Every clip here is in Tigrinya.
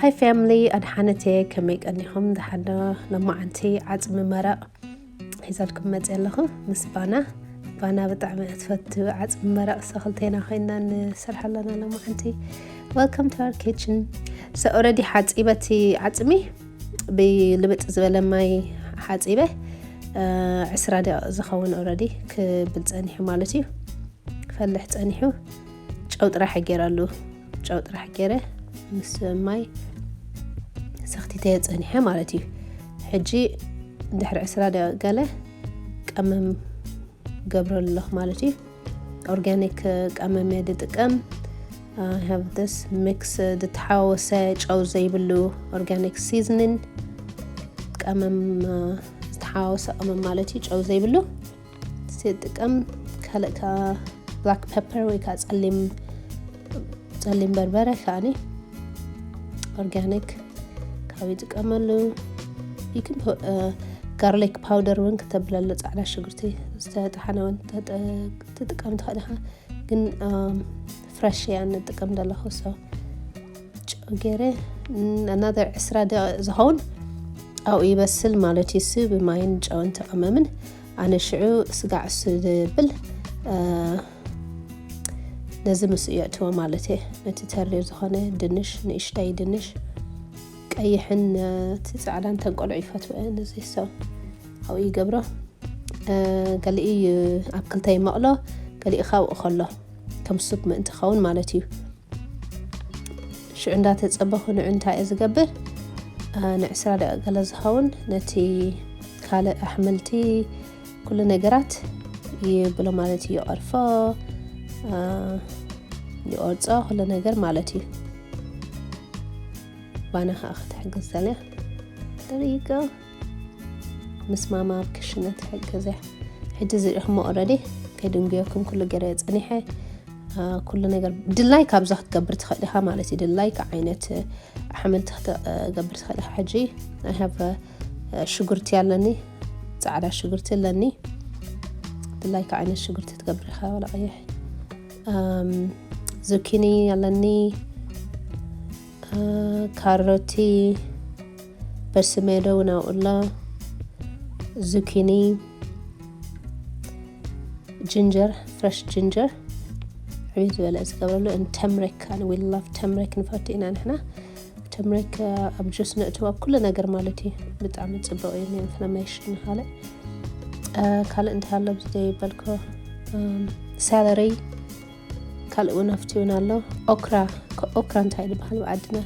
Hi family፣ ኣድሓነቴ፣ ከመይ ቀኒኹም? ደሓን ዶ? ሎማዓንቲ ዓጽሚ መረቕ ሒዛልኩም መጽእ ኣለኹ ምስ ባና። ባና ብጣዕሚ እያ ትፈቱ ዓጽሚ መረቕ፣ so ክልቴና ኮይና ንሰርሕ ኣለና ሎማዓንቲ። Welcome to our kitchen። So already ሓጺበቲ ዓጽሚ ብልብጥ ዝበለ ማይ ሓጺበ፣ እ፣ ዕስራ ደቂቕ ዝኸውን already ክብል ጸኒሑ ማለት እዩ። ክፈልሕ ጸኒሑ። ጨው ጥራሕ ገይረሉ፣ ጨው ጥራሕ ገይረ ምስ ማይ ሰኽቲተዮ ጸኒሐ ማለት እዩ። ሕጂ ድሕሪ ዕስራ ደቂቕ ገለ ቀመም ገብረሉ ኣለኹ ማለት እዩ። ኦርጋኒክ ቀመም እየ ዝጥቀም። I have this mix፣ ዝተሓዋወሰ ጨው ዘይብሉ organic seasoning፣ ቀመም፣ እ፣ ዝተሓዋወሰ ቀመም ማለት እዩ፣ ጨው ዘይብሉ። ዝጥቀም ካልእ ከዓ black pepper ወይ ከዓ ጸሊም፣ ጸሊም በርበረ ከዓኒ ኦርጋኒክ ካብ ይጥቀመሉ። You can put፣ እ፣ garlic powder እውን ክተብለሉ፣ ጻዕዳ ሽጉርቲ ዝተጠሓነ እውን ተጠ-፣ ትጥቀም ትኽእል ኢኻ። ግን፣ እም፣ ፍረሽ እያ ንጥቀም ዘለኹ። So ጨው ገይረ፣ ን-፣ another ዕስራ ደቂቕ ዝኸውን ኣብኡ ይበስል ማለት እዩ። እሱ ብማይን ጨውን ተቐመምን። ኣነ ሽዑ ስጋዕ እሱ ዝብል፣ እ፣ ነዚ ምስ እየእትዎ ማለት እየ። ነቲ ተሪር ዝኾነ ድንሽ፣ ንእሽተይ ድንሽ፣ ቀይሕን፣ እ፣ እቲ ጻዕዳን ተንቆልዑ ይፈትዎ እየ። ነዚ ሰው ኣብኡ ይገብሮ። እ፣ ገሊኡ ኣብ ክልተ ይመቕሎ፣ ገሊኡ ካብኡ ከሎ ከም ሱፕ ምእንቲ ኸውን ማለት እዩ። ሽዑ እንዳተጸበኹ ንዑ እንታይ እየ ዝገብር? እ፣ ንዕስራ ደቂቕ ገለ ዝኸውን ነቲ ካልእ ኣሕምልቲ ኩሉ ነገራት ይብሎ ማለት እዩ። ይቐርፎ፣ እ፣ ይቆርጾ ኩሉ ነገር ማለት እዩ። ባና ከዓ ክትሕግዝ ዘለ። There you go። ምስ ማማ ኣብ ክሽነ ትሕግዝ እያ። ሕጂ ዝሪእኹሞ already ከይድንጉየኩም ኩሉ ገይረ ጸኒሐ። እ፣ ኩሉ ነገር ድላይ ካብዛ ክትገብር ትኽእል ኢኻ ማለት እዩ። ድላይ ካብ ዓይነት ኣሕምልቲ ክትገብር ትኽእል ኢኻ። ሕጂ I have፣ እ፣ ሽጉርቲ ኣለኒ፣ ጻዕዳ ሽጉርቲ ኣለኒ። ድላይ ካብ ዓይነት ሽጉርቲ ትገብር ኢኻ፣ ዋላ ቀይሕ። እም፣ ዙኪኒ ኣለኒ፣ እ፣ ካሮቲ፣ በስሜዶ እውን ኣብኡ ኣሎ፣ ዙኪኒ፣ ጅንጀር፣ ፍረሽ ጅንጀር ዕብይ ዝበለ ዝገብረሉ፣ and ተምሬክ፣ and we love ተምሬክ፣ ንፈቱ ኢና ንሕና። ተምሬክ፣ እ፣ ኣብ ጁስ ነእትዎ፣ ኣብ ኩሉ ነገር ማለት እዩ። ብጣዕሚ ጽቡቕ እዩ ን-፣ inflammation ንኻልእ። እ፣ ካልእ እንታይ ኣሎ ኣብዚ ዘይበልኮ? እም፣ ሰለሪ፣ ካልእ እውን ኣብቲ እውን ኣሎ። ኦክራ፣ ከ-፣ ኦክራ እንታይ ዝበሃል ብዓድና?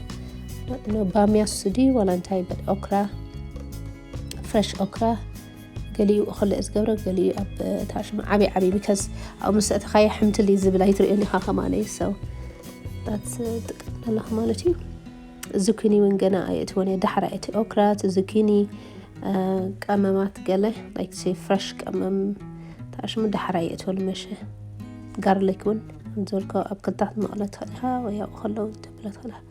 ኖ፣ ባምያ ሱዲ ዋላ እንታይ ይበል? ኦክራ፣ ፍረሽ ኦክራ፣ ገሊኡ እኽሊ እየ ዝገብሮ፣ ገሊኡ ኣብ ታሽማ ዓብዪ ዓብዪ፣ because ኣብኡ ምስ ኣእተኻዮ ሕምትል እዩ ዝብል፣ ኣይትርእዮን ኢኻ ከማለይ። So that's፣ እ፣ ጥቀም ኣለኹ ማለት እዩ። ዙኪኒ እውን ገና ኣየእትዎን እየ፣ ዳሕራ እቲ ኦክራ፣ እቲ ዙኪኒ፣ እ፣ ቀመማት ገለ፣ like፣ ሲ ፍረሽ ቀመም ታሽሙ ዳሕራ ኣየእትወሉ መሸ። ጋርሊክ እውን ከምዚ ዝበልኮ ኣብ ክልታት መቕሎ ትኽእል ኢኻ፣ ወይ ኣብኡ ከለዉ ተብሎ ትኽእል ኢኻ።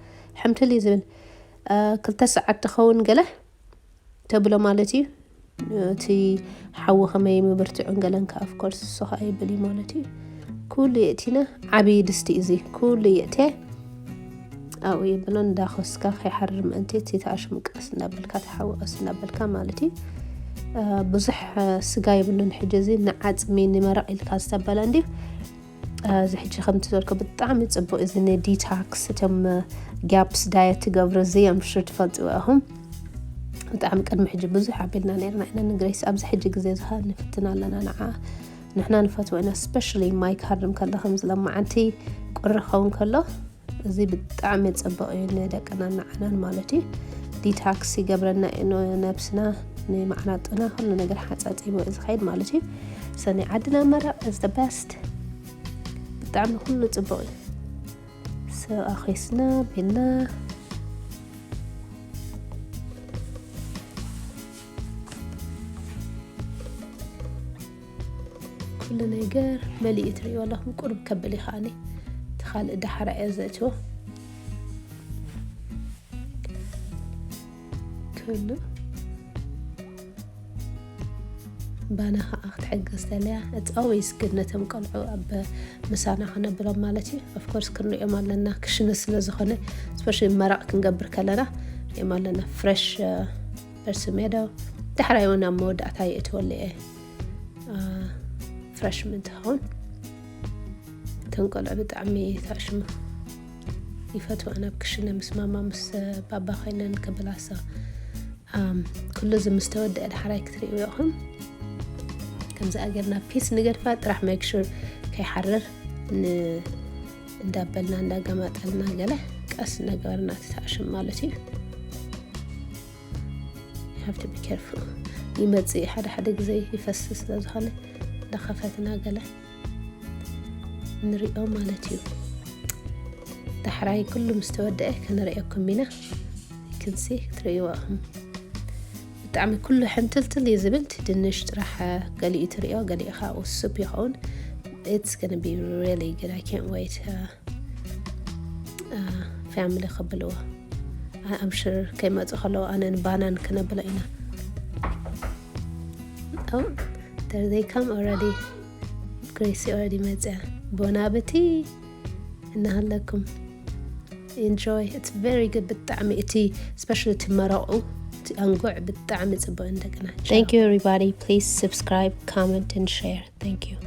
ሕምትል እዩ ዝብል። እ፣ ክልተ ሰዓት ትኸውን ገለ ተብሎ ማለት እዩ። እቲ ሓዊ ከመይ ምብርትዑን ገለን ከኣ፣ of course፣ እሱ ከኣ ይብል እዩ ማለት እዩ። ኩሉ የእቲና፣ ዓብዪ ድስቲ እዩ እዚ። ኩሉ የእትየ ኣብኡ የብሎ፣ እንዳኾስካ ከይሓርር ምእንቲ፣ እቲ ተኣሽሙ ቀስ እንዳበልካ፣ እቲ ሓዊ ቀስ እንዳበልካ ማለት እዩ። እ፣ ብዙሕ፣ እ፣ ስጋ የብሉን ሕጂ እዚ፣ ንዓጽሚ ንመረቕ ኢልካ ዝተበለ እንድዩ። እ፣ እዚ ሕጂ ከምቲ ዘልኮ ብጣዕሚ ጽቡቕ እዚ ንዲታክስ፣ እቶም፣ እ፣ ጋፕስ ዳየት ትገብሩ እዚ፣ I'm sure ትፈልጥዎ ኢኹም። ብጣዕሚ ቅድሚ ሕጂ ብዙሕ ኣቢልና ነርና ኢና ንግሬስ። ኣብዚ ሕጂ ግዜ እዚ ኸኣ ንፍትን ኣለና ንዓ። ንሕና ንፈትዎ ኢና፣ especially ማይ ክሃርም ከሎ ከምዚ ሎማዓንቲ ቁሪ ክኸውን ከሎ፣ እዚ ብጣዕሚ ጽቡቕ እዩ ንደቅናን ንዓናን ማለት እዩ። ዲታክስ ይገብረና እዩ፣ ንነብስና፣ ንማዕናጥና፣ ኩሉ ነገር ሓጻጺቡ እዩ ዝኸይድ ማለት እዩ። So ናይ ዓድና መረቕ is the best። ብጣዕሚ ኩሉ ጽቡቕ እዩ። So ኣኺስና ቢልና ኩሉ ነገር መሊኡ ትርእይዎ ኣለኹም። ቁሩብ ከብል እዩ ከዓኒ፣ እቲ ካልእ ዳሕራ እየ ዘእትዎ። ኩሉ ባና ከዓ ክትሕግዝ ተለያ፣ it's always good ነቶም ቆልዑ ኣብ ምሳና ክነብሎም ማለት እዩ። Of course ክንሪኦም ኣለና፣ ክሽነ ስለ ዝኾነ፣ it's በሽ መረቕ ክንገብር ከለና ሪኦም ኣለና ፍረሽ በርሲሜዶ። ዳሕራይ እውን ኣብ መወዳእታ የእትወሉ እየ ፍረሽ ምንትኸውን። እተን ቆልዑ ብጣዕሚ ታዕሽሙ ይፈትዋ ናብ ክሽነ ምስ ማማ ምስ ባባ ኮይነን ክብላሳ። ኩሉ እዚ ምስ ተወደአ ዳሕራይ ክትርእዩ ኢኹም። ከምዚ ኣገርና ፒስ ንገድፋ ጥራሕ make sure ከይሓርር እንዳበልና እንዳገማጠልና ገለ ቀስ እናገበርና ትታዕሽም ማለት እዩ። Have to be careful። ይመጽእ ሓደ ሓደ ግዜ ይፈስ ስለ ዝኾነ እንዳኸፈትና ገለ ንሪኦ ማለት እዩ። ዳሕራይ ኩሉ ምስ ተወደአ ክንርእየኩም ኢና። ክንሲ ክትርእይዎ ኢኹም። ብጣዕሚ ኩሉ ሕምትልትል እዩ ዝብል። ድንሽ ጥራሕ ገሊኡ ትርእዮ፣ ገሊኡ ከዓ ሱፕ ይኸውን። It's gonna be really good. I can't wait. ፋሚሊ ከብልዎ። I'm sure ከይመፁ ከለዉ ኣነን ባናን ክነብሎ ኢና። Oh, there they come already. ግሬሲ already መፅያ። ቦናብቲ እናሃለኩም። Enjoy. It's very good. ብጣዕሚ እቲ especially እቲ መረቑ እቲ ኣንጉዕ ብጣዕሚ ፅቡቅ እንደገና። Thank you everybody. Please subscribe, comment and share. Thank you.